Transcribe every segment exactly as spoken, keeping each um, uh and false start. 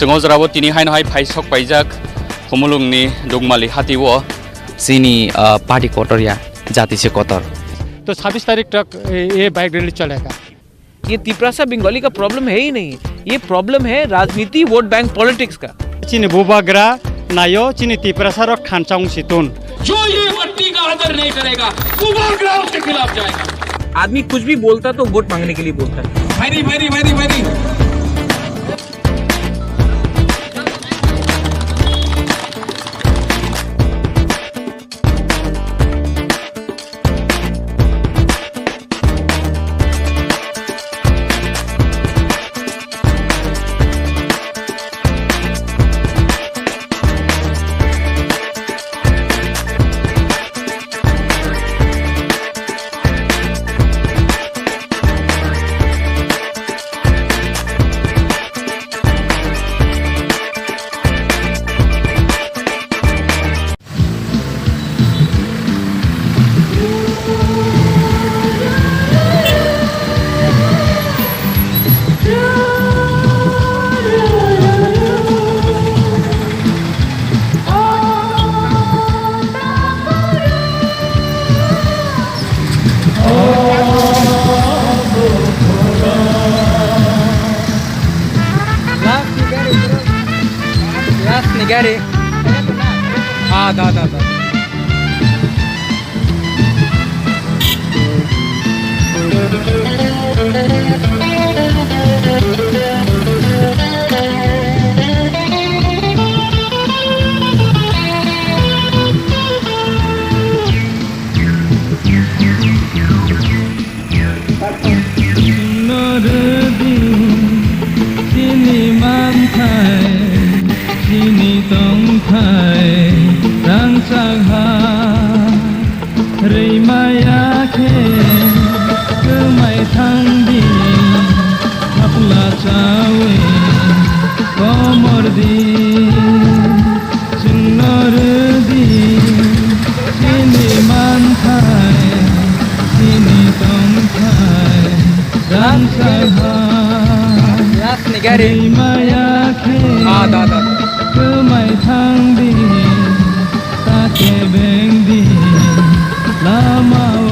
Chwng o jorao tini haino hai phai sok paijak Khumulwngni Dukmali hatio. Chini, ah, party kotor ya, jati se kotor. तो छब्बीस तारीख तक ये, ये bike rally चलेगा। ये तिपरासा बंगाली का प्रॉब्लम है ही नहीं, ये प्रॉब्लम है राजनीति, वोट बैंक पॉलिटिक्स का। Chini bubagra naio, chini Tiprasa rok thansa wng si tun. जो ये मट्टी का आदर नहीं करेगा, वो बागराव के खिलाफ जाएगा। आदमी कुछ भी बोलता तो वोट मांगने के लिए बोलता है। Very, very, very, very। Last ni gari, bro. Last ni gari. Ah, da, da, da. Chwngno rwdi chini manthai, chini tongthai rangchak ha. Rwi maya khe kwmai thangdi, thapla chawi komordi. Chwngno rwdi chini manthai, chini tongthai, rangchak ha. Last ni gari. Twi maya khe. Ah, da, da, da. Kwmai thangdi, ta kebengdi lamao.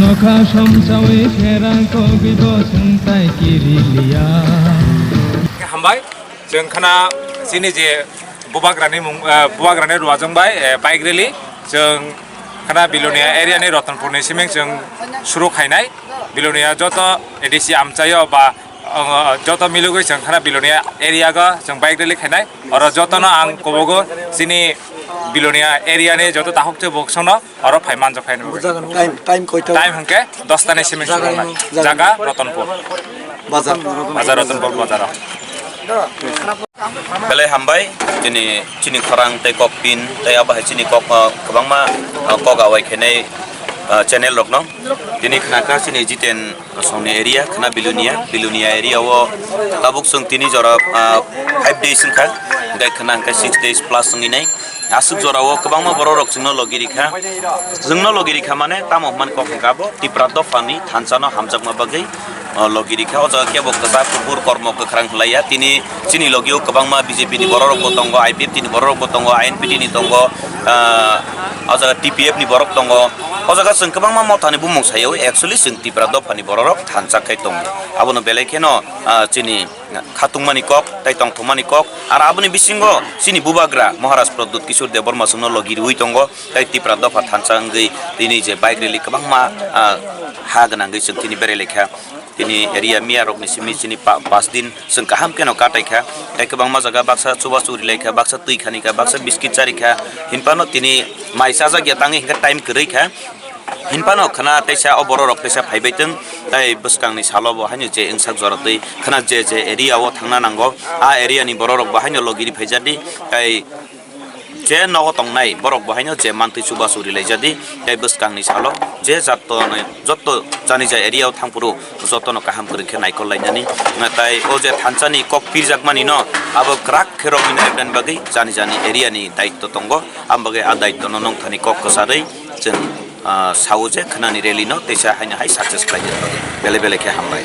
Nokha somsawi kherang kogwi bo chwng tai kiriliya. Hambai. Chwng khana chini je bubagrani mung, eh, bubagrani ruajwng bai, eh, bike rally. Chwng khana Bilonia area ni Ratanpur ni siming chwng suru khainai. Bilonia joto A D C amchaio ba, eh, joto milugwi chwng khana Bilonia area go chwng bike rally khainai. Oro jotono ang kobogo chini Bilonia area ni joto tahuk che boksono oro phai manjak phai nugwi. Time, time koita? Time hwnkhe dosta ni simi. Jaga sulung ni, jaga jaga ni. Ratanpur. Bazar. Bazar, Ratanpur bazar. Belai hambai, chini, chini khorang tei kok pin, tei abo hai chini kok, ah, kwbangma, ah, kok awai khainai, ah, channel rokno. Tini khnakha chini Jiten Songni area, khna Bilonia, Bilonia area o tabuk chwng tini jora, ah, five days wngkha, hwnkhe khna hwnkhe six days plus wngwi nai. Aswk jorao kwbangma bororok chwngno logi rikha. Chwngno logi rikha mane tamo hwnmani kok hwnkha bo Tipra dophani thansa no hamjakma bagwi, o, logi rikha. O jaga kebo kwchak kuphur kormo kwkhwrang hwlaiya. Tini chini logio kwbangma B J P ni bororokbo tongo, I P F T ni bororokbo tongo, I N P T ni tongo, ah, o jaga T P F ni borok tongo. O jaga chwng kwbangma mothani bumung saio. Actually chwng Tipra dophani bororok thansa khai tongo. Abono belai kheno, ah, chini khatungmani kok, tei tongthokmani kok. Aro aboni bisingo chini bubagra Maharaj Pradyut Kishore Debbarma chwngno logi rwui tongo, tei Tipra dopha thansa wngwi tini je bike rally kwbangma, ah, ha gwnangwi chwng tini berai laikha. Tini area miya rokni simi chini pa-, pas din chwng kaham kheno katai kha, tei kwbangma jaga baksa chubachu ri laikha, baksa twi khani kha, baksa biscuit chari kha, hinphano tini mai chajak ya tangwi hinkhe time kwrwi kha. Hinphano khna teisa o bororok teisa phaibai tong, tei bwskangni salo bo haino je wngsak jora twi khna je je area o thangna nango, a area ni bororok bo haino logi ri phaijadi, tei je nogo tongnai borok bo haino je mantwi chubachu ri laijadi, tei bwskangni salo je jatto, jotto jani ja area o thangphuru jotono kaham kwrwi khe naikol lainani, tei o je thansa ni kok pirjakmani no abo kwrak khe rok bini bagwi jani jani area ni daitto tongo, aboni bagwi a daitto no nongthani kok kwcharwi chwng ah, sao je khnani rally no teisa haino hai success khlai di bagwi. Belai belai khe hambai.